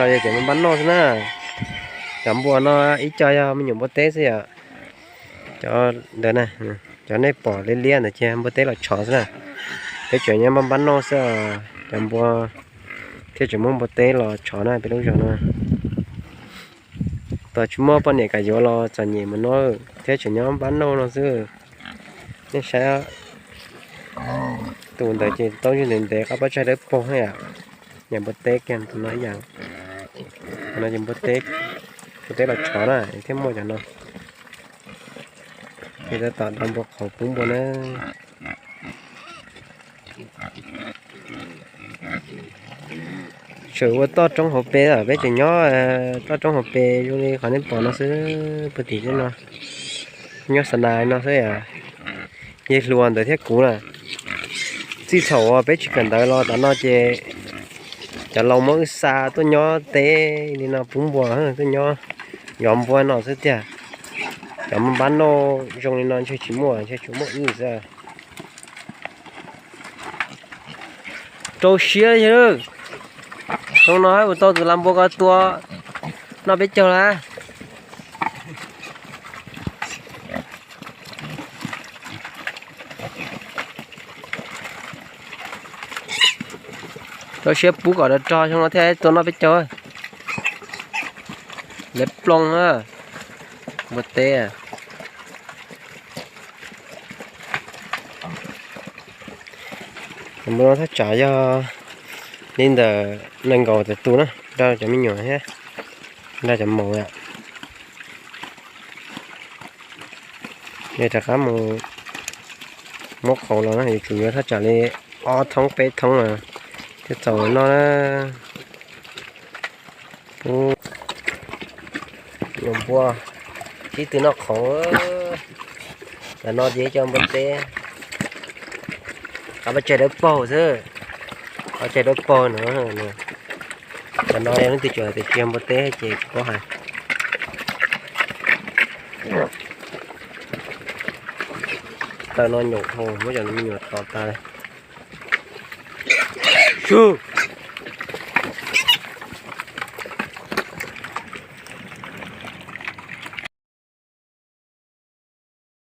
Yog cov npua npab noj xwb na. Cov npua no ib co yog me nyuam npua teb xwb yom. Cov ntawd na, cov nej pom liab liab ntawd ces npua teb los tshov xwb na. Peb tseem nyob npab npab noj xwb, cov npua thiaj tseem muab npua teb los tshov na peb lub zos no. Tos tsis muaj poj niam kam yuav los txom nyem mus no thiab tseem nyob npab noj no xwb. Nej saib, tus ntawd ces taub ntswg ntev ntev qab pob tsaig dawb paug na yom. Yam npua teb kiag tus no ib yam. Cov no ces npua teb, npua teb los tshov na thiaj muaj cov no. Ces tab tom do npua qhauv pub npua na. Tseem ua toj roob hauv pes, peb tseem nyob toj roob hauv pes zoo li qhov nej pom no xwb, puag tim no, nyob xa nas no xwb. Yawg hluas ntawd thiab kuv na, txij thaum uas peb tsis kawm ntawv los tom no ces cov laus muab wb xa tuaj nyob teb li no pub npua, tuaj nyob yov npua no xwb tiag. Cov npab noj zoo li no ntshe tsis muaj, ntshe tsuas muaj wb xwb. Rau siab li, zoo no ua tau tus lam npua ko tua noj peb caug lawm. Rau siab pub kom rog rog xyoo no thiaj tua noj peb caug. Lawv ploog na, npua teb. Npua no thaj tsam yog li ntawm nees nkaum tawm tus na, nrog cov me nyuam thiab, nrog cov maum. Yog rov qab mus muab qhauv los no yuav tsum yuav thaj tsam li ob thoob peb thoob thiaj txaus noj na. Pub nyuam npua, sib tw noj qhauv. Ntawm no ces cov npua teb, qab pob tsaig dawb paug xwb, qab pob tsaig dawb paug no. Ntawm no yog leej twg tseem hais tias tsis yog npua teb ces tsis paub hais. Taw no nyaum hau muab cov me nyuam tom tas li. Su.